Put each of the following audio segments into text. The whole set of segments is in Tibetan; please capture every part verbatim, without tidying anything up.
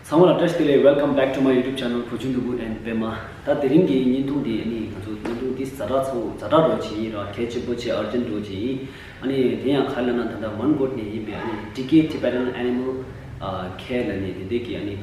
ཚང་མ་ལ་བཀྲ་ཤིས་བདེ་ལེགས། Welcome back to my YouTube channel བུ་ཆུང་ནོར་བུ་and པད་མ། ད་དེ་རིང་གི་བརྙན་ཐུང་འདི་ཨ་ནི་ང་ཚོ་བརྙན་ཐུང་འདི་ཛ་དྲག་ཚ་བོ་ཛ་དྲག་འགྲོ་བྱེད་ཡིན་ར། གལ་ཆེན་པོ་ཆེ་urgent འགྲོ་བྱེད་ཡིན། ཨ་ནི་དེ་ཡང་ག་རེ་ལབ་ན་ད་ལྟ་མོན་གྷོ་ནས་ཡིན་པའི་ཨ་ནི་ཌི་ཀེ་Tibetan Animal Care ལབ་ནས་དེ་འདྲས་ཀྱི་ཨ་ནི་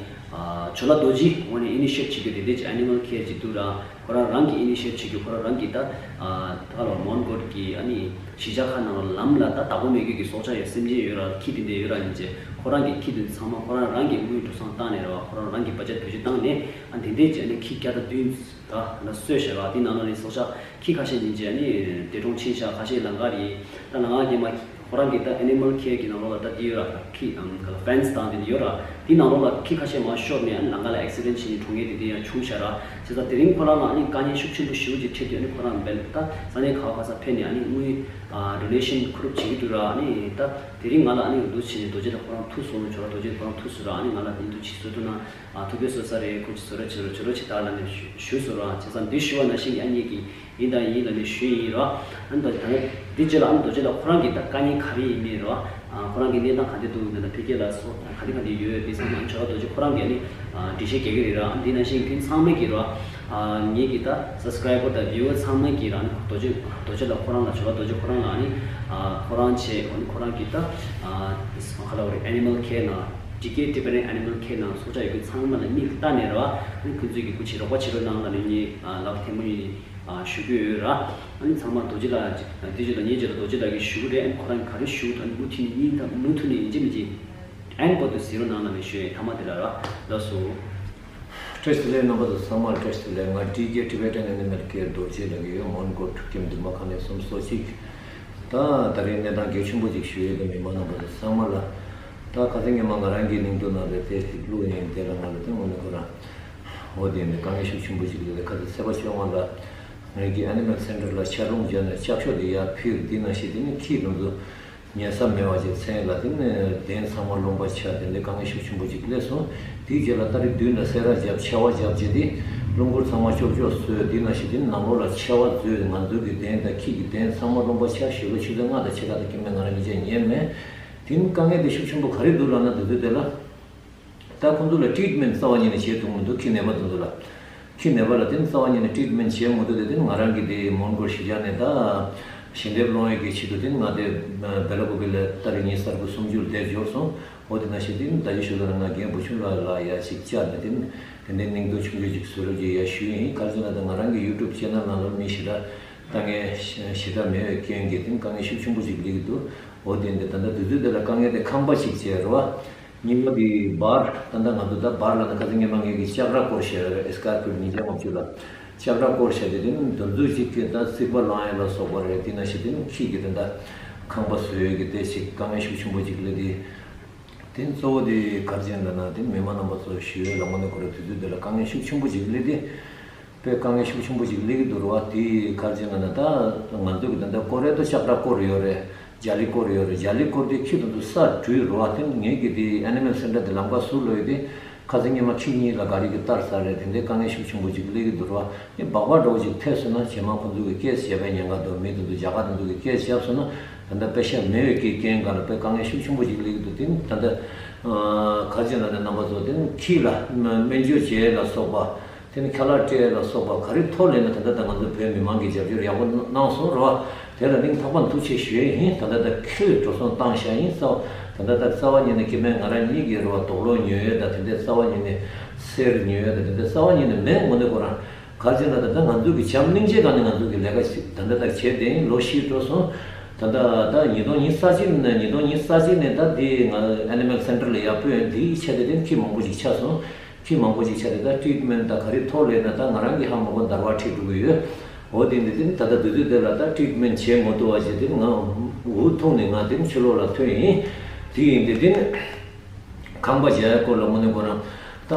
ཇོ་ལ་རྡོ་རྗེ་ངོས་ནས་initiate བྱེད་རྒྱུ་དེ་འདྲས་ཀྱི་animal care ཅིག་འདུག་ར། ཁོ་རང་རང་གིས་initiate བྱེད་རྒྱུ། ཁོ་རང་རང་གིས་ད་ད་ག་ལ་མོན་གྷོ་གི་ཨ་ནི་གཞིས་ཆགས་ཁག་ནང་ལ་ལམ་ལ་ད་བདག་པོ་མེད་མཁན་གྱི་སྲོག་ཆགས་ཡོད་སེམས་ཅན་ཡོད་ར། ཁྱི་དེ་འདྲས་ཡོད་ར་ཡིན་ཅེ། ཁོ་རང་གི་ཁྱི་དེ་ཚང་མ་ཁོ་རང་རང་གིས་དངུལ་འགྲོ་སོང་བཏང་ནས་ར་བ། ཁོ་རང་རང་གིས་བར་ཆད་བེད་སྤྱོད་བཏང་ནས་ཨ་དེ་འདྲས་ཀྱི་ཨ་ནི་ཁྱི་བརྒྱ་དང་བདུན་ད་ལ་གསོས་བཞག་ར། དེ་ནང་ལ་ནི་སྲོག་ཆགས་ཁྱི་ཁ་ཤས་ཡིན་ཅེ་ཨ་ནི་འདས་གྲོངས་ཕྱིན་ཤག་ཁ་ཤས་ལམ་ཁ་རེད། ད་ལམ་ཁ་རྒན་མ་ཁོ་རང་གིས་ད་animal care གི་ནང་ལོགས་ལ་ད་དེ་ཡོད་ར། ཁྱི་ཨམ་ག་ལ་fence བཏང་དེ་ཡོད་ར། དེ་ནང་ལོགས་ལ་ཁྱི་ཁ་ཤས་མར་ཤོར་ནས་ཨ་ནི་ལམ་ཁ་ལ་accident བྱས་ནས་གྲོངས་མཁན་དེ་དེ་ཡང་བྱུང་ཤག་ར། བྱས་ཙང་དེ་རིང་ཁོ་རང་ལ་ཨ་ནི་དཀའ་ངལ་ཤུགས་ཆེན་པོ་ཞེ་པོ་ཅིག་འཕྲད་དུས་ཨ་ནི་ཁོ་རང་རྦད་ད་ས་གནས་ག་བ་ག་ས་ཕེབས་ནས་ཨ་ནི་དངུལ་ཨ་donation བསྐུར་རོགས་བྱེད་ཀྱི་འདུག་ར། ཨ་ནི་ད་དེ་རིང་ང་ལ་ཨ་ནི་འདུག་བྱས་ནས་རྡོ་རྗེ་ལགས་ཁོ་རང་ཐུག་སོང་། ཇོ་ལ་རྡོ་རྗེ་ཁོ་རང་ཐུག་སོང་ར། ཨ་ནི་ང་ལ་དེ་འདུག་ཅིག་བཟོ་ཐུབ་ན་ཨ་ཐུགས་ཕན་གསོས་ས་རེད། ཁོ་ཅིག་བཟོ་རོགས་བྱེད་རོགས་བྱེད་རོགས་བྱེད་དང་ལབ་ནས་ཞུ་ཞུས་སོང་ར། བྱས་ཙང་འདི་ཞུ་བ་ནང་བཞིན་གྱི་ཨ་ནི་གི་ཡིན་དང་ཡིན་ལབ་ནས་ཞུས་ཡིན་ར། ཨ་ནི་ད་ད་ནི་འདི་རྗེས་ལ་ཨ་ནི་རྡོ་རྗེ་ལགས་ཁོ་རང་གིས་ད་དཀའ་ངལ་ག་རེ་ཡིན་མིན་ར། ཨ་ཁོ་རང་གི་གནས་སྟངས་ག་འདྲ་འདུག་ད་ལྟ་འཕེལ་རྒྱས་ལ་སོགས་ག་འདྲ་ག་འདྲ་ཡོད་དེ་ཚང་མ་ཨ་ནི་ཇོ་ལ་རྡོ་རྗེ་ཁོ་རང་གིས་ཨ་ནི་ཨ་འགྲེལ་བཤད་རྒྱག་གི་རེད་ར། ཨ་ནི་འདི་ནང་བཞིན་ཁྱོད་ཚང་མས་ཀྱི་ར། ཨ་ངེད་ཀྱི་ད་subscriber དང་viewer ཚང་མས་ཀྱི་ར། ཨ་ནི་རྡོ་རྗེ་རྡོ་རྗེ་ལགས་ཁོ་རང་ལ་ཇོ་ལ་རྡོ་རྗེ་ཁོ་རང་ལ་ཨ་ནི་ཨ་ཁོ་རང་བྱས། ཨ་ནི་ཁོ་རང་གིས་ད་ཨ་ག་ལ་བ་རེད། animal care ནང་ཌི་ཀེ་Tibetan Animal Care ནང་སྲོག་ཆགས་ཡོད་མཁན་ཚང་མ་ལ་མིག་ལྟ་ནས་ར། ཨ་ནི་ཁོང་ཚོས་ཀྱི་སྐུ་མཁྱེན་རོགས་པ་བྱེད་རོགས་གནང་ལབ་ནས་ངས་ཨ་ལབ་ཐེངས་མ་ཡིན། ཨ་ཞུ་གི་ཡོད་ར། ཨ་ནི་ཚང་མ་རྡོ་རྗེ་ལགས་དེ་རྗེས་ལ་ཉེ་རྗེས་ལ་རྡོ་རྗེ་ལགས་ཀྱིས་ཞུ་གི་རེད། ཨ་ནི་ཁོ་རང་གིས་ག་རེ་ཞུ་འདུག་ཨ་ནི་མུ་མཐུད་ནས་སྙིང་ཐག་མུ་མཐུད་ནས་ཡིན་གཅིག་མིན་གཅིག་ཨན་པོ་དུ་ཟེར་རོགས་གནང་ལབ་ནས་ཞུ་ཡས་ཐ་མ་དེ་ལ་ར། ལགས་སོ། བཀྲ་ཤིས་བདེ་ལེགས། རྣམ་པ་ཚོ་ཚང་མར་བཀྲ་ཤིས་བདེ་ལེགས། ང་ཌི་ཀེ་Tibetan Animal Care རྡོ་རྗེ་ལགས་ཡོད། མོན་གྷོ་འབྲུག་ཁྱིམ་འདུན་མ་ཁང་ལས་སུམ་ཅུ་སོ་གཅིག་ད་ད་རེས་གནས་སྟངས་གལ་ཆེན་པོ་ཅིག་ཞུ་ཡས་དེ་མི་མང་རྣམ་པ་ཚོ་ཚང་མ་ལ། ད་ཁ་སང་ཉི་མ་ང་རང་གི་གླིང་དུ་ནང་ལ་དེ་ཞིག་བླུགས་ཡིན། དེ་ལ་ང་ལ་དེ་དངོས་གནས་ཁོ་རང་འོ་དེ་ནི་དཀའ་ངལ་ཤུགས་ཆེན་པོ་ཞིག་ཡོད་རེད། ཁ་སང་ཚེས་པ་བཅོ་ལྔ་ལ་ངེད་ཀྱི་Animal Center ལ་ཆར་རླུང་བརྒྱབ་ནས་ལྕགས་ཤོག་དེ་ཡར་ཕུལ། དེ་ནང་བཞིན་དེ་ནི་ཁྱི་དེ་ཚོ་ཉལ་ས་མེད་པ་ཅིག་མཚན་ལ་དེ་ནི་གདན་ཚང་མ་རླུང་པ་ཆགས། དེ་འདྲའི་དཀའ་ངལ་ཤུགས་ཆེན་པོ་ཅིག་སླེབས་སོང་། དེའི་རྗེས་ལ་ཏ་རིག་བདུན་ལ་སེ་ར་བརྒྱབ། ཆར་པ་བརྒྱབ་རྗེས་དེ་རླུང་འཁོར་ཚང་མ་ཅོག་ཅོག་བཟོས། དེ་ནང་བཞིན་དེ་ནང་ལོགས་ལ་ཆར་པ་བཟོས། ང་ཚོ་གི་གདན་དང་ཁྱི་གི་གདན་ཚང་མ་རླུང་པ་ཆགས། ཞོགས་པ་ཆུ་ཚོད་ལྔ་དང་ཕྱེད་ཀ་དང་སྐྱེ་དམན་ང་རང་གཉིས་ཆ་ཉལ་མེད། དེ་ནི་དཀའ་ངལ་དེ་ཤུགས་ཆེན་པོ་ག་རེ་འདུག་ལབ་ན་དེ་ཚོ་དེ་ལ། ད་ཁོང་ཚོ་ལ་ཊི་རིཊ་མེན་ཊི་རྩ་བ་ཉིད་ནས་བྱེད་ཐུབ་མི་འདུག་ཁྱི་ནད་པ་དེ་ཚོ་ལ། ཁྱི་ནད་པ་ལ་དེ་ནི་རྩ་བ་ཉིད་ནས་ཊི་རིཊ་མེན་ཊི་བྱེད་མི་ཐུབ། དེ་དེ་ནི་ང་རང་གི་དེ་མོན་གྷོ་གཞིས་ཆགས་ནས་ད་ཞལ་འདེབས་སློང་ཡས་ཀྱི་ཆེད་དུ་དེ་ནི་ང་དེ་སྦེ་ལ་ཀུ་པེ་ལ་ཏ་རིག་ཉི་ཤུ་རྩ་དགུ་གསུམ་བཅུ་ལ་དེར་འབྱོར་སོང་། འོ་དེ་ནང་བཞིན་དེ་ནི་ད་ཅི་ཞུ་ལ་ང་རྒན་བུ་ཆུང་ལགས་ལ་ཡར་ཅིག་བཅར་ནས་དེ་ནི་དེ་འདྲའི་གླེང་སྟེགས་ཆུང་ཆུང་ཅིག་བཟོ་རོགས་ཀྱིས་ཡར་ཞུས་ཡིན། ག་རེ་ཟེར་ན་ད་ང་རང་གི་ཡུ་ཊུབ་ཆེ་ནལ་ནང་ལ་མི་ཞེ་དྲག་ལྟ་མཁན་ཞེ་དྲག་མེད་པའི་རྐྱེན་གྱིས་དེ་ནི་དཀའ་ངལ་ཤུགས་ཆེན་པོ་ཅིག་སླེབས་ཀྱི་འདུག་འོ་དེ་འདི་ད་ལྟ་དུས་ཚོད་འདི་ལ་དཀའ་ངལ་དེ་ཁང་པ་ཞིག་བྱས་རེད་བ། རྙིང་པ་གི་བར་ད་ལྟ་ང་ཚོ་ད་བར་ལ་ད་ཁ་སང་ཉི་མ་ངེད་ཀྱིས་ལྕགས་ར་བསྐོར་བཞག་ཡོད་རེད། ཨེ་སི་ཀར་པེཊ་ཉིས་བརྒྱ་ལྔ་བཅུ་ལ་ལྕགས་ར་བསྐོར་བཞག་དེ་དེ་ནི་དེ་ཚོ་གཅིག་གིས་ད་རྩིག་པ་སློང་ཡས་ལ་སོགས་པ་རེད། དེ་ནང་བཞིན་དེ་ནི་ཁྱི་གི་དེ་འདྲ་ཁང་པ་བཟོ་ཡས་ཀྱི་དེ་ཞིག་དཀའ་ངལ་ཤུགས་ཆེན་པོ་ཅིག་སླེབས་དེ། དེ་གཙོ་བོ་དེ་ག་རེ་བྱས་ན་ན་དེ་མི་མང་རྣམ་པ་ཚོ་ཞུ་ཡས་ལ་དངོས་གནས་ཁོ་རང་དུས་ཚོད་འདི་ལ་དཀའ་ངལ་ཤུགས་ཆེན་པོ་ཅིག་སླེབས་དེ། དཔེ་དཀའ་ངལ་ཤུགས་ཆེན་པོ་ཅིག་སླེབས་ཀྱི་འདུག་རེད་བ། དེ་ག་རེ་བྱས་ན་ན་ད་ང་ཚོ་གི་ད་ལྟ་སྐོར་རེ་ད་ལྕགས་ར་བསྐོར་ཡོད་རེད། རྒྱ་གླིང་བསྐོར་ཡོད་རེད། རྒྱ་གླིང་བསྐོར་དེ་ཁྱི་དེ་ཚོ་ས་བྲུས་རེད་བ། དེ་ངེད་ཀྱི་དེ་ཨེ་ནི་མལ་སེན་ཊར་དེ་ལམ་ཁ་ཟུར་ལ་ཡོད་དེ། ཁ་སང་ཉི་མ་ཁྱི་གཉིས་ལ་ག་རེ་གི་བཏར་ཚར་རེད། དེ་འདྲའི་དཀའ་ངལ་ཤུགས་ཆེན་པོ་ཅིག་སླེབས་ཀྱི་འདུག་རེད་བ། ཨེ་སྦག་སྦག་འདྲ་བོ་ཅིག་ཐེབས་སོང་ན་རྗེས་མ་ཁོང་ཚོ་གི་སྐད་བརྗེད་པའི་ཉེན་ཁ་འདུག་མི་དེ་ཚོ་རྒྱ་གར་དེ་ཚོ་གི་སྐད་བརྗེད་སོང་ན་ད་ལྟ་པེ་ཤ་མེད་པའི་གི་རྐྱེན་ག་ལ་དཔེ་དཀའ་ངལ་ཤུགས་ཆེན་པོ་ཅིག་སླེབས་ཀྱི་འདུག་དེ་ནི་ད་ལྟ་ག་རེ་བྱས་ན་ད་རྣམ་པ་ཚོ་དེ་ནི་ཁྱི་ལ་སྨན་བཅོས་བྱེད་ལ་སོགས་པ། དེ་ནི་ཁ་ལག་སྤྲད་ལ་སོགས་པ་ག་རེ་ཐོག་ལས་ན་ད་ལྟ་ད་ང་ཚོ་བོད་མི་མང་གིས་རྒྱབ་སྐྱོར་ཡག་པོ་གནང་སོང་རེད་བ། དེ་ལ་སྙིང་ཐག་པ་ནས་ཐུགས་རྗེ་ཆེ་ཞུ་ཡས་ཡིན། ད་ལྟ་ད་ཁྱོད་འགྲོ་སོང་བཏང་བཞག་ཡིན་ས། ད་ལྟ་ད་རྩ་བ་ཉིད་ནས་སྐྱེ་དམན་ང་རང་ཉིད་ཀྱིས་རེད་བ། དོགས་སློང་ཉོ་ཡས་ད་དེ་འདྲའི་རྩ་བ་ཉིད་ནས་གསེར་ཉོ་ཡས་ད་དེ་འདྲའི་རྩ་བ་ཉིད་ནས་མེད། དངོས་གནས་ཁོ་རང་ག་རེ་བྱས་ན་ད་ལྟ་ང་ཚོ་གི་བྱམས་སྙིང་རྗེ་སྒང་ནས་ང་ཚོ་གི་ལས་ཀ་ཞིག་ད་ལྟ་ད་བྱས་བསྡད་ཡིན། ལོ་བཞི་འགྲོ་སོང་། ད་ལྟ་ད་ཉིས་སྟོང་ཉི་ཤུ་རྩ་གཅིག་ནས་ཉིས་སྟོང་ཉི་ཤུ་རྩ་གཅིག་ནས་ད་དེ་ང་ཨེ་ནི་མལ་སེན་ཊར་ལ་ཡར་སྤོས་ཡོང་དེའི་ཆེད་དུ་དེ་ཁྱི་མང་པོ་ཞིག་ཆགས་སོང་། ཁྱི་མང་པོ་ཞིག་ཆགས་ཏེ་ད་ཊི་རིཊ་མེན་ཊི་ད་ག་རེ་ཐོག་ལས་ན་ད་ང་རང་གི་ཧ་མ་གོ་འདར་བ་ཁྲིད་འགྲོ་གི་ཡོད། འོ་དེ་འདི་དེ་ནི་ད་ལྟ་དུས་ཚོད་དེ་ལ་ད་ཊི་རིཊ་མེན་ཊི་བྱེད་མ་ཐུབ་པ་བྱས་དེ་ང་འུ་ཐུག་ནས་ང་དེ་ནི་ཕྱི་ལོགས་ལ་ཐོན་ཡིན། དེ་ཡིན་དེ་དེ་ནི་ཁང་པ་བྱས་སྐོར་ལ་དངོས་གནས་ཁོ་རང་ད་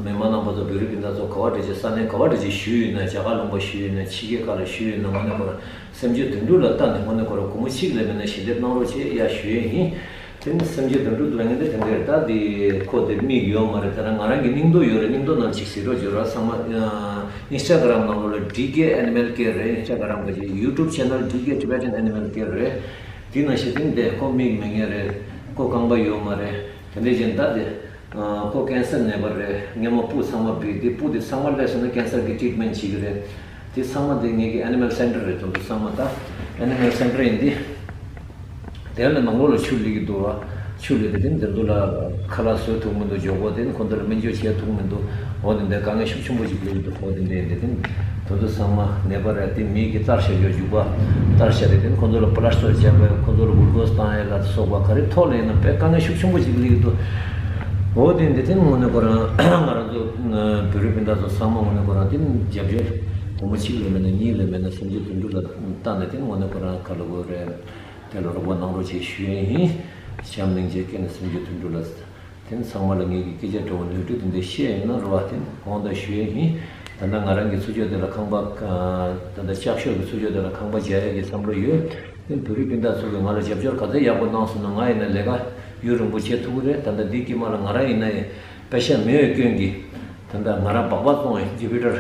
མི་མང་རྣམ་པ་ཚོ་བོད་རིགས་སྤུན་ཟླ་ཚོ་ག་བ་འདྲ་ཅིག་ས་གནས་ག་བ་འདྲ་ཅིག་བཞུགས་ཡོད་ན་རྒྱ་གར་ལུང་པ་བཞུགས་ཡོད་ན་ཕྱི་རྒྱལ་ཁག་ལ་བཞུགས་ཡོད་ན་དངོས་གནས་ཁོ་རང་སེམས་ཅན་དོན་གྲུབ་ལ་ལྟ་ནས་དངོས་གནས་ཁོ་རང་སྒོར་མོ་གཅིག་ལས་མེད་ན་ཞལ་འདེབས་གནང་རོགས་བྱེད་ཡ་ཞུ་ཡས་ཡིན། དེ་ནི་སེམས་ཅན་དོན་གྲུབ་ལ་ངན་དེ་དེ་འདྲ་ད་དེ་ཁོ་དེ་མིག་ཡོད་མ་རེད། དེ་རང་ང་རང་གི་སྙིང་དོ་ཡོད་རེད། སྙིང་དོ་ནང་ཅིག་གཟིགས་རོགས་བྱོས་ར། ཚང་མ་ཨིན་སི་ཊ་གྷ་རམ་ནང་ལོགས་ལ་ཌི་ཀེ་ཨེ་ནི་མལ་ཀེར་རེད། ཨིན་སི་ཊ་གྷ་རམ་གི་ཡུ་ཊུབ་ཆེ་ནལ་ཌི་ཀེ་ཊི་བེ་ཊན་ཨེ་ནི་མལ་ཀེར་རེད། དེ་ནང་བཞིན་དེ་འདྲ་ཁོ་མིག་མེད་མཁན་རེད། ཁོ་རྐང་པ་ཡོད་མ་རེད། དེ་འདྲ་བཞིན་ད་དེ་ ཁོ་ཀེན་སར་ནད་པ་རེད། སྔོན་མ་སྤུ་ཚང་མ་བུད་དེ། སྤུ་དེ་ཚང་མ་སླེབས་སོང་ན་ཀེན་སར་གྱི་ཊི་རིཊ་མེན་ཊི་བྱེད་ཀྱི་རེད། དེ་ཚང་མ་དེ་ངེད་ཀྱི་ཨེ་ནི་མལ་སེན་ཊར་རེད། དེ་ཚོ་ཚང་མ་ད་ཨེ་ནི་མལ་སེན་ཊར་ཡིན་དེ། དེ་ལ་ནང་ལོགས་ལ་ཆུ་སླེབས་ཀྱི་འདུག་བ། ཆུ་སླེབས་དེ་དེ་འདི་ཚོ་ལ་ཁ་ལག་བཟོ་ཐུབ་མི་འདུག་འཇོག་པོ་དེ་ཁོ་ཚོ་ལ་སྨན་བཅོས་བྱེད་ཐུབ་མི་འདུག་འོ་དེ་འདྲ་དཀའ་ངལ་ཤུགས་ཆེན་པོ་ཞིག་སླེབས་ཀྱི་འདུག་འོ་དེ་འདྲ་ཡིན་དེ་དེ། དེ་ཚོ་ཚང་མ་ནད་པ་རེད། དེ་མི་གི་གཏར་བཞག་ཡོད་འཇུག་པ། གཏར་བཞག་དེ་དེ་ཁོ་ཚོ་ལ་པ་ལ་སི་ཊར་བརྒྱབ་པའི་ཁོ་ཚོ་ལ་གུ་ལུ་ཀོ་སི་བཏང་ཡས་ལ་སོགས་པ་ག་རེ་ཐོག་ལ་ཡིན་ན་དཔེ་དཀའ་ངལ་ཤུགས་ཆེན་པོ་ཞིག་སླེབས་ཀྱི་འདུག་འོ་དེ་འདི་དེ་དངོས་གནས་ཁོ་རང་ང་རང་ཚོ་བོད་རིགས་སྤུན་ཟླ་ཚོ་ཚང་མ་དངོས་གནས་ཁོ་རང་དེ་རྒྱབ་སྐྱོར་སྒོར་མོ་གཅིག་ལས་མེད་ན་གཉིས་ལས་མེད་ན་སུམ་ཅུ་དོན་དྲུག་ལ་བཏང་ནས་དེ་དངོས་གནས་ཁོ་རང་ག་ལ་དགོས་རེད། དེ་ལ་རོགས་པ་གནང་རོགས་བྱེད་ཞུ་ཡས་ཡིན། བྱམས་སྙིང་རྗེ་སྐྱེས་ནས་སུམ་ཅུ་དོན་དྲུག་ལ། དེ་ཚང་མ་ལ་ངེད་ཀྱི་སྐད་ཆ་འདྲ་བོ་ནོར་འཁྲུལ་དེ་འདྲ་བཤད་ཡོད་ན་རོགས་པ་དེ་དགོངས་དག་ཞུ་ཡས་ཡིན། ད་ལྟ་ང་རང་གི་ཚུར་ཕྱོགས་དེ་ལ་ཁང་པ། ད་ལྟ་ལྕགས་ཤོག་གི་ཚུར་ཕྱོགས་དེ་ལ་ཁང་པ་རྒྱག་ཡས་ཀྱི་བསམ་བློ་ཡོད། དེ་བོད་རིགས་སྤུན་ཟླ་ཚོ་གིས་ང་ལ་རྒྱབ་སྐྱོར་ག་ཚོད་ཡག་པོ་གནང་སོང་ན་ང་ཡིན་ན་ལས་ཀ་ཡུན་རིང་པོ་བྱེད་ཐུབ་ཀྱི་རེད། ད་ལྟ་འདི་དཀྱིལ་མ་ལ་ང་རང་ཡིན་ན་ཡང་པེ་ཤ་མེད་པའི་སྐྱོན་གྱིས། ད་ལྟ་ང་རང་སྦག་སྦག་བཙོང་བའི་ཇི་པི་ཊར།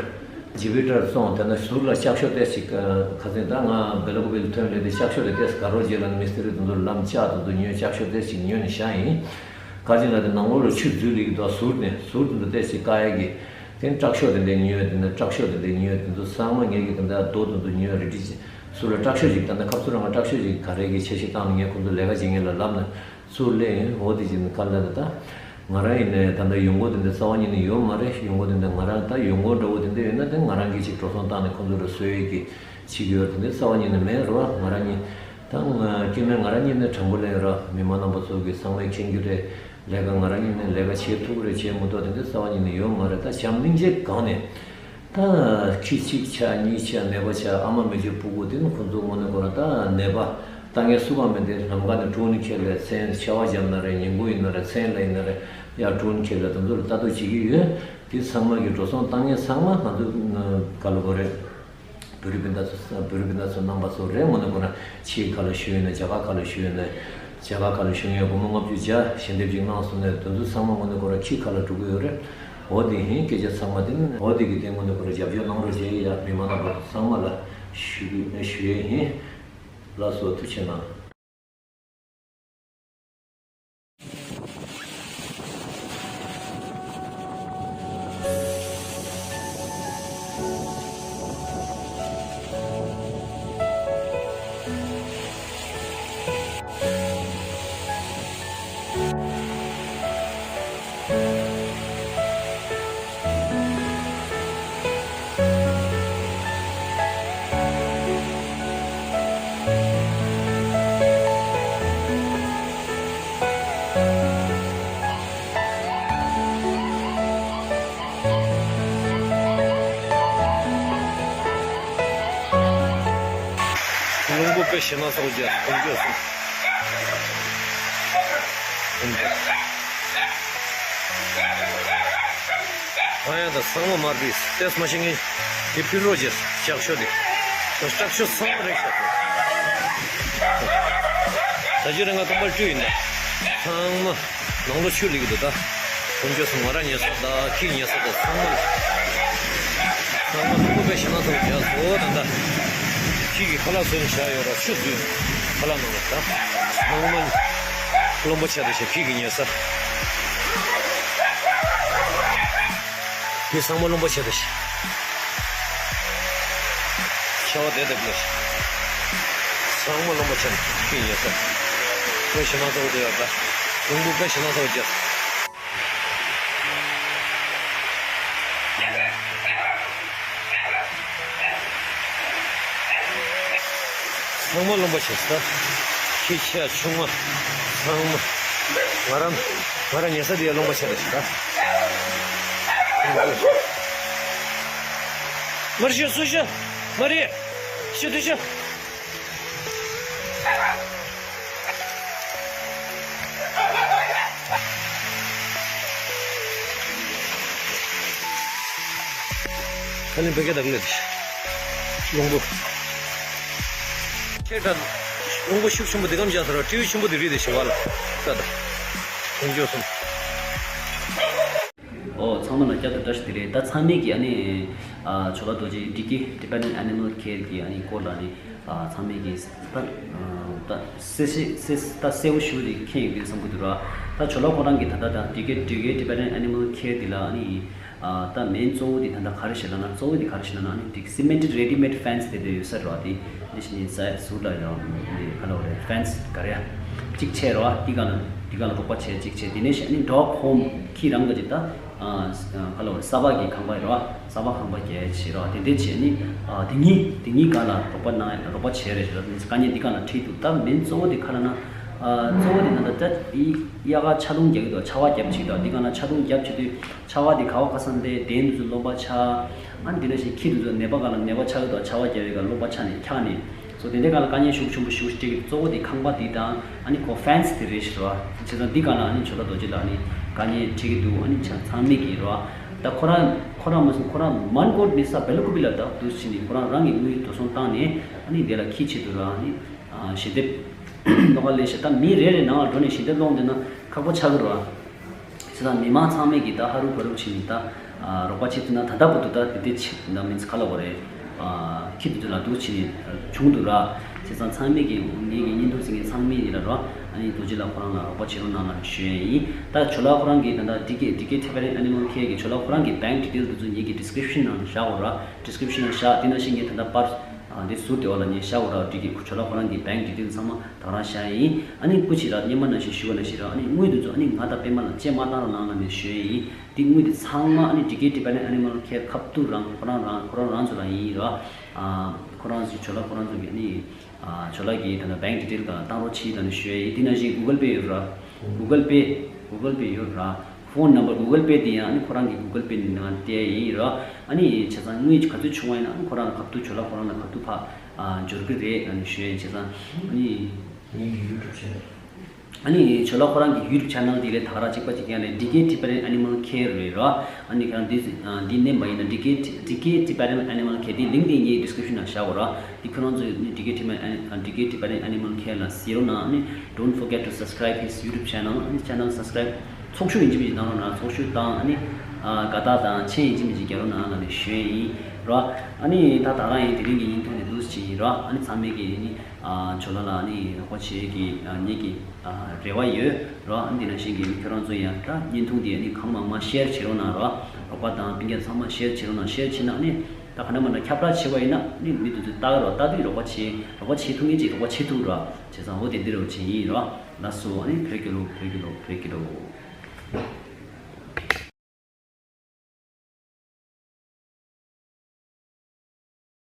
ཇི་པི་ཊར་བཙོང་། དེ་ནས་ཟུར་ལ་ལྕགས་ཤོག་ཏོག་ཙམ་ཅིག་ཁ་སང་ད་ང་སྦེ་ལ་ཀོ་བི་ལ་ཐོན་སླེབས་ཏེ་ལྕགས་ཤོག་དེ་ཏོག་ཙམ་དགའ་རོགས་བྱེད་ལབ་ནས་མི་སི་ཏི་རི་དེ་ཚོ་ལམ་ལྕགས་དེ་ཚོ་ཉོས། ལྕགས་ཤོག་ཏོག་ཙམ་ཅིག་ཉོས་ནས་བཞག་ཡིན། ག་ཅིག་ལ་དེ་ནང་ལོགས་ལ་ཆུ་འཛུལ་སླེབས་ཀྱི་འདུག་ཟུར་ནས་ཟུར་དེ་ཚོ་ཏོག་ཙམ་བཀག་ཡས་ཀྱི། དེ་ནས་ཀྲག་ཤོག་དེ་འདྲ་ཉོས། དེ་ནས་ཀྲག་ཤོག་དེ་འདྲ་ཉོས། དེ་ཚོ་ཚང་མ་ངེད་ཀྱིས་ད་ལྟ་རྡོ་དེ་ཚོ་ཉོས། རི་ཊི་ཟུར་ལ་ཀྲག་ཤོག་ཅིག་ད་ལྟ་ཁབ་ཚུར་རང་ཀྲག་ཤོག་ཅིག་ག་རེ་གི་ཆ་ཤས་བཏང་ནས་ངས་ཁོང་ཚོ་ལས་ཀ་བྱེད་མཁན་ལ་ལབ་ནས། ཚུར་སླེབས་ཡིན། འོ་དེ་བཞིན་ག་ལ་ད་ང་རང་ཡིན་ནའི་ད་ལྟ་ཡོང་སྒོ་དེ་འདྲ་རྩ་བ་ཉིད་ནས་ཡོད་མ་རེད། ཡོང་སྒོ་དེ་འདྲ་ང་རང་ད་ཡོང་སྒོ་འདྲ་བོ་དེ་འདྲ་ཡོད་ན་དེ་ང་རང་གིས་ཅིག་འགྲོ་སོང་བཏང་ནས་ཁོང་ཚོ་ལ་བཟོ་ཡས་ཀྱི་བྱེད་ཀྱི་ཡོད། དེ་འདྲ་རྩ་བ་ཉིད་ནས་མེད་རེད་བ། ང་རང་ཉིད་ད་ང་སྐྱེ་དམན་ང་རང་ཉིད་ནས་དྲང་པོ་ལབ་ཡོད་ར། མི་མང་རྣམ་པ་ཚོ་གིས་ཚང་མས་མཁྱེན་རྒྱུ་རེད། ལས་ཀ་ང་རང་ཉིད་ནས་ལས་ཀ་བྱེད་ཐུབ་ཀྱི་རེད་བྱེད་མི་ཐུབ་དེ་འདྲ་རྩ་བ་ཉིད་ནས་ཡོད་མ་རེད། ད་བྱམས་སྙིང་རྗེ་སྒང་ནས། ད་ཁྱི་གཅིག་ཆགས་གཉིས་ཆགས་ནད་པ་ཆགས་ཨ་མ་མེ་ལྕེ་ཕྲུ་གུ་དེ་ནི་ཁོ་ཚོ་དངོས་གནས་ཁོ་རང་ད་ནད་པ་ལྟ་མཁན་སུ་གང་མེད་དེ་ལམ་ཁ་ནས་དྲུང་ནས་ཁྱེར་ལས་མཚན་ཆར་པ་བརྒྱབ་ན་རེད། ཉིན་གུང་ཡིན་ན་རེད། མཚན་ལ་ཡིན་ན་རེད། ཡར་དྲུང་ནས་ཁྱེར་ལས་དེ་ཚོ་ལ་ལྟ་རྟོག་བྱེད་ཀྱི་ཡོད། དེ་ཚང་མ་གི་འགྲོ་སོང་བཏང་མཁན་ཚང་མ་ང་ཚོ་ག་ལ་གོ་རེད། བོད་རིགས་སྤུན་ཟླ་ཚོ་བོད་རིགས་སྤུན་ཟླ་ཚོ་རྣམ་པ་ཚོ་རེད། དངོས་གནས་ཁོ་རང་ཕྱིའི་ཁ་ལ་ཞུ་ཡོད་ན་རྒྱ་གར་ཁ་ལ་ཞུ་ཡོད་ན། རྒྱ་གར་ཁ་ལ་ཞུ་མཁན་སྒོར་མོ་ལྔ་བཅུ་བརྒྱ་ཞལ་འདེབས་ཅིག་གནང་སོང་ན་དེ་ཚོ་ཚང་མ་དངོས་གནས་ཁོ་རང་ཕྱིའི་ཁ་ལ་འགྲོ་གི་ཡོད་རེད། འོ་དེ་ཡིན་སྐད་ཆ་ཚང་མ་དེ་ནི་འོ་དེ་གི་སྟེང་དངོས་གནས་ཁོ་རང་རྒྱབ་སྐྱོར་གནང་རོགས་བྱེད་ཡ་མི་མང་རྣམ་པ་ཚང་མ་ལ་ཞུ་ཞུ་ཡས་ཡིན། ལགས་སོ། ཐུགས་ཆེ་གནང་། རླུང་བུ་དཔེ་ཞེ་ན་ཚ་བོ་རྒྱག་གོམ་བགྲོད་སོང་། གོམ་བགྲོད། ཨ་ཡ་ད་ཚང་མ་མར་བིས་ཏེས་མ་ཤེས་ངེས་དེ་ཕུལ་རོགས་བྱས་ལྕགས་ཤོག་དེ་ད་ལྕགས་ཤོག་ཚང་མ་རེག་ཤག་ད་ཅི་རེད་ང་སྟོང་པར་བཀྲུས་ཡིན་ད་ཚང་མ། ནང་ལོགས་ཆུ་ལེགས་འདུག་ད། ཁོང་ཚོས་ང་རང་ཉལ་ས་དང་ཁྱི་ཉལ་ས་དང་ཚང་མ། ཚང་མ་ལྷུག་པོ་དཔེ་ཞེ་ན་ཚ་བོ་རྒྱག་སོང་ད་ལྟ། ཁྱི་གི་ཁ་ལག་བཟོས་ནས་བཞག་ཡོད་ར་ཆུ་འཛུལ། ཁ་ལག་ནང་ལ་ད། ཚང་མ་རློན་པ་ཆགས་བསྡད་ཤག་ཁྱི་གི་ཉལ་ས། ཁྱི་ཚང་མ་རློན་པ་ཆགས་བསྡད་ཤག་ཆར་པ་བསྡད་བསྡད་པ་ལ། ཚང་མ་རློན་པ་ཆགས་ནས་ཁྱི་ཉལ་ས། དཔེ་ཞེ་ན་ཚ་བོ་དེ་ཡོད་ད། རླུང་བུ་དཔེ་ཞེ་ན་ཚ་བོ་རྒྱག་ཚང་མ་རློན་པ་བྱས་ས། ཁྱི་ཆ་ཆུང་མ་ཚང་མ། ང་རང་ང་རང་ཉལ་ས་དེ་ཡང་རློན་པ་བྱས་ད་ཞིག་ད། མར་ཤོད་སུ་ཤོད། མ་རེད། ཤོད་དུ་ཤོད། ཁ་ལེན་བེ་ཀེ་དག་ལེ། རླུང་བུ། ཁྱེད་ད་རླུང་བུ་ཤུགས་ཆེན་པོ་འདི་གམ་བཞག་ཟེར་བ་ཊི་ཝི་ཆེན་པོ་འདི་རིག་དེ་ཞེ་བ་ལ། ད་ད། ཁོང་ཅོ་སོང་། ཨོ་ཚང་མ་ལ་བསྐྱར་དུ་བཀྲ་ཤིས་བདེ་ལེགས། ད་ཚང་མས་ཀྱི་ཨ་ནི། ཨ་ཆོ་ག་རྡོ་རྗེ་བདེ་སྐྱིད་Tibetan Animal Care གི་ཨ་ནི་སྐོར་ལ་ནི། ཚང་མས་ཀྱིས་ད་ད་གསལ་བཤད་གསལ་ད་གསལ་པོ་ཞུ་རེ་མཁྱེན་ཡོད་ཀྱི་བསམ་གྱི་འདུག་ར། ད་ཇོ་ལགས་ཁོ་རང་གིས་ད་ལྟ་ད་ཌི་ཀེ་ཌི་ཀེ་Tibetan Animal Care འདི་ལ་ཨ་ནི་ད་མེན་གཙོ་བོ་འདི་ད་ལྟ་ག་རེ་ཞིག་ལབ་ན། གཙོ་བོ་འདི་ག་རེ་ཞིག་ལབ་ན་ཨ་ནི་འདི་cemented ready-made fence དེ་འདྲ་ཡོད་ས་རེད་བ། དེ་དེ་བཞིན་ས་ཟུར་ལ་ཡང་འདི་ག་ལབ་རེད། ཕེན་སི་ག་རེ་ཡ་གཅིག་བྱས་རེད་བ། འདི་ག་ལ་འདི་ག་ལ་རོགས་པ་བྱས་གཅིག་བྱས། དེ་ནས་ཨ་ནི་dog home ཁྱི་རང་གི་ཅིག་ད་ཨ་ག་ལབ་རེད། གསར་པ་གི་ཁང་པ་རེད་བ། གསར་པ་ཁང་པ་རྒྱག་བྱས་རེད་བ། དེ་འདྲ་བྱས་ནི་ཨ་དེ་གཉིས་དེ་གཉིས་ག་ལ་རོགས་པ་གནང་རོགས་པ་བྱས་རེད་ཟེར་བ། དཀའ་ངལ་འདི་ག་ལ་འཕྲད་འདུག་ད་མེན་གཙོ་བོ་དེ་ག་ལབ་ན་ཨ་གཙོ་བོ་དེ་ན་ད་ད་དེ་གཡག་ཆ་རྡུང་རྒྱག་གི་འདུག་ཆར་པ་བརྒྱབ་བྱས་འདུག་འདི་ག་ལ་ཆར་རྡུང་བརྒྱབ་བྱས་དུས་ཆར་པ་དེ་ག་བ་ག་ས་ནས་འདི་འདི་ཚོ་རློན་པ་ཆགས། ཨ་ནི་དེ་འདྲ་ཞིག་ཁྱི་དེ་ཚོ་ནད་པ་ག་ལ་ནད་པ་ཆགས་ཀྱི་འདུག་ཆར་པ་བརྒྱབ་པའི་ག་རློན་པ་ཆགས་ནས་འཁྱགས་ནས། སོ་དེ་འདྲའི་སྒང་ལ་དཀའ་ངལ་ཤུགས་ཆེན་པོ་ཞིག་སྤྲད་ཀྱི་འདུག་གཙོ་བོ་དེ་ཁང་པ་དེ་དང་ཨ་ནི་ཁོ་ཕེན་སི་དེ་རེད་ཤག་ར། བྱས་ཙང་འདི་སྒང་ལ་ཨ་ནི་ཇོ་ལགས་རྡོ་རྗེ་ལགས་ནི་དཀའ་ངལ་འཕྲད་ཀྱི་འདུག་ཨ་ནི་ཆ་ཚང་མས་ཀྱིས་ར། ད་ཁོ་རང་ཁོ་རང་མ་སོང་ཁོ་རང་མན་གོ་ནི་ས་བེ་ལ་ཀུ་པི་ལ་ད་འདུག་ཕྱིན་ནས་ཁོ་རང་རང་གི་དངུལ་འགྲོ་སོང་བཏང་ནས་ཨ་ནི་དེ་ལ་ཁྱི་ཆེད་དུ་ར་ཨ་ནི་ཞལ་འདེབས་སློང་ག་སླེབས་ཤག་ད་མི་རེ་རེ་ནང་ལ་འགྲོ་ནས་ཞལ་འདེབས་སློང་བསྡད་ན་ཁག་པོ་ཆགས་ཀྱི་རེད་བ། བྱས་ཙང་མི་མང་ཚང་མས་ཀྱིས་ད་ཧ་རུ་བ་རུ་བྱས་ནས་ད་ཨ་རོགས་པ་བྱེད་ཐུབ་ན། ད་ལྟ་བར་དུ་ད་དེ་དེ་བྱེད་ད་མིན་ཚེ་ག་ལབ་དགོས་རེད། ཨ་ཁྱི་དེ་ཚོ་ལ་འདུག་བྱས་ནས་བྱུང་འདུག་ར། བྱས་ཙང་ཚང་མས་ཀྱིས་ངེད་ཀྱི་བརྙན་ཐུང་གཟིགས་མཁན་ཚང་མས་ཡིན་ལ་ར། ཨ་ནི་རྡོ་རྗེ་ལགས་ཁོ་རང་ལ་རོགས་པ་བྱེད་རོགས་གནང་ལབ་ནས་ཞུ་ཡས་ཡིན། ད་ཇོ་ལགས་ཁོ་རང་གི་ད་ལྟ་ཌི་ཀེ་ཌི་ཀེ་Tibetan Animal Care གི་ཇོ་ལགས་ཁོ་རང་གི་bank detail དེ་ཚོ་ངེད་ཀྱི་description ནང་བཞག་དགོས་ར། description ནང་བཞག་དེ་ནང་བཞིན་ངས་ད་ལྟ་པར་ཨ་འདི་ཟུར་དེ་བ་ལ་ངས་བཞག་དགོས་ར། ཌི་ཀེ་ཇོ་ལགས་ཁོ་རང་གི་bank detail ཚང་མ། ད་རང་བཞག་ཡིན། ཨ་ནི་སྐུ་མཁྱེན་ར་སྔོན་མ་ནང་བཞིན་ཞུ་བ་ནང་བཞིན་ར། ཨ་ནི་དངུལ་དེ་ཚོ་ཨ་ནི་ང་དང་པད་མ་ལ་བཅད་མ་བཏང་རོགས་གནང་ལབ་ནས་ཞུ་ཡས་ཡིན། འདི་དངུལ་དེ་ཚང་མ་ཨ་ནི་ཌི་ཀེ་Tibetan Animal Care ཁ་ཐུག་རང་ཁོ་རང་རང་ཁོ་རང་རང་ཚོ་ལ་ཡིན་ར། ཨ་ཁོ་རང་ཚོ་ཇོ་ལགས་ཁོ་རང་ཚོ་གི་ཨ་ནི་ཨ་ཇོ་ལགས་ཀྱི་ད་ལྟ་bank detail ག་བཏང་རོགས་བྱེད་ལབ་ནས་ཞུ་ཡས་ཡིན། དེ་ནང་བཞིན་Google Pay ཡོད་ར། Google Pay Google Pay ཡོད་ར། phone number Google Pay དེ་ཡང་ཨ་ནི་ཁོ་རང་གི་Google Pay ནང་བལྟས་ཡིན་ར། ཨ་ནི་བྱས་ཙང་དངུལ་ག་ཚོད་བྱུང་བ་ཡིན་ན་ཨ་ནི་ཁོ་རང་ལ་ཁ་ཐུག་ཇོ་ལགས་ཁོ་རང་ལ་ཁ་ཐུག་ཕར་ཨ་འབྱོར་གི་རེད་ལབ་ནས་ཞུ་ཡས་ཡིན། བྱས་ཙང་ཨ་ནི། ངའི་YouTube channel ཨ་ནི་ཇོ་ལགས་ཁོ་རང་གི་YouTube channel དེ་ལས་ད་ག་རང་གཅིག་པ་གཅིག་རྐྱང་རེད། ཌི་ཀེ་Tibetan Animal Care རེད་ར། ཨ་ནི་ཁྱེད་རང་འདི་འདི་མནན་པ་ཡིན་ན་ཌི་ཀེ་ཌི་ཀེ་Tibetan Animal Care དེ་link དེ་ངའི་description ནང་བཞག་གོ་ར། དེ་ཁྱེད་རང་ཚོས་ཌི་ཀེ་Tibetan Ani- ཌི་ཀེ་Tibetan Animal Care ལ་གཟིགས་རོགས་གནང་། ཨ་ནི་don't forget to subscribe his YouTube channel ཨ་ནི་channel subscribe ཚོགས་ཞུགས་ཡིན་གཅིག་མིན་གཅིག་གནང་རོགས་གནང་། ཚོགས་ཞུགས་དང་ཨ་ནི་ཨ་དགའ་རྟགས་དང་མཆན་ཡིན་གཅིག་མིན་གཅིག་རྒྱག་རོགས་གནང་ལབ་ནས་ཞུ་ཡས་ཡིན་ར། ཨ་ནི་ད་ད་རང་ཡིན་དེ་རིང་གི་བརྙན་ཐུང་དེ་འདུག་སེ་ཡིན་ར། ཨ་ནི་ཚང་མས་ཀྱིས་ཨ་ནི་ཨ་ཇོ་ལགས་ལ་ཨ་ནི་རོགས་པ་བྱེད་ཀྱི་ཨ་ངེད་ཀྱི་ཨ་རེ་བ་ཡོད་ར། ཨ་ནི་དེ་ནང་བཞིན་གྱི་ཁྱེད་རང་ཚོ་ཡང་ད་བརྙན་ཐུང་འདི་ཨ་ནི་གང་མང་མང་share བྱེད་རོགས་གནང་ར། རོགས་པ་དང་སྤུན་ཀྱག་ཚང་མ་share བྱེད་རོགས་གནང་། share བྱེད་ན་ཨ་ནི་ད་ག་ནས་མ་ན་ཁྱབ་བསྒྲགས་བྱེད་པ་ཡིན་ན་ཨ་ནི་མི་དེ་ཚོས་ལྟ་གི་རོགས། ལྟ་དུས་རོགས་པ་བྱེད་རོགས་པ་བྱེད་ཐུབ་མཁན་ཅིག་རོགས་པ་བྱེད་ཐུབ་ར། བྱས་ཙང་འོ་དེ་འདི་རུ་བྱེད་ཡིན་ར། ལགས་སོ། ཨ་ནི་བོད་རྒྱལ་ལོ། བོད་རྒྱལ་ལོ། བོད་རྒྱལ་ལོ།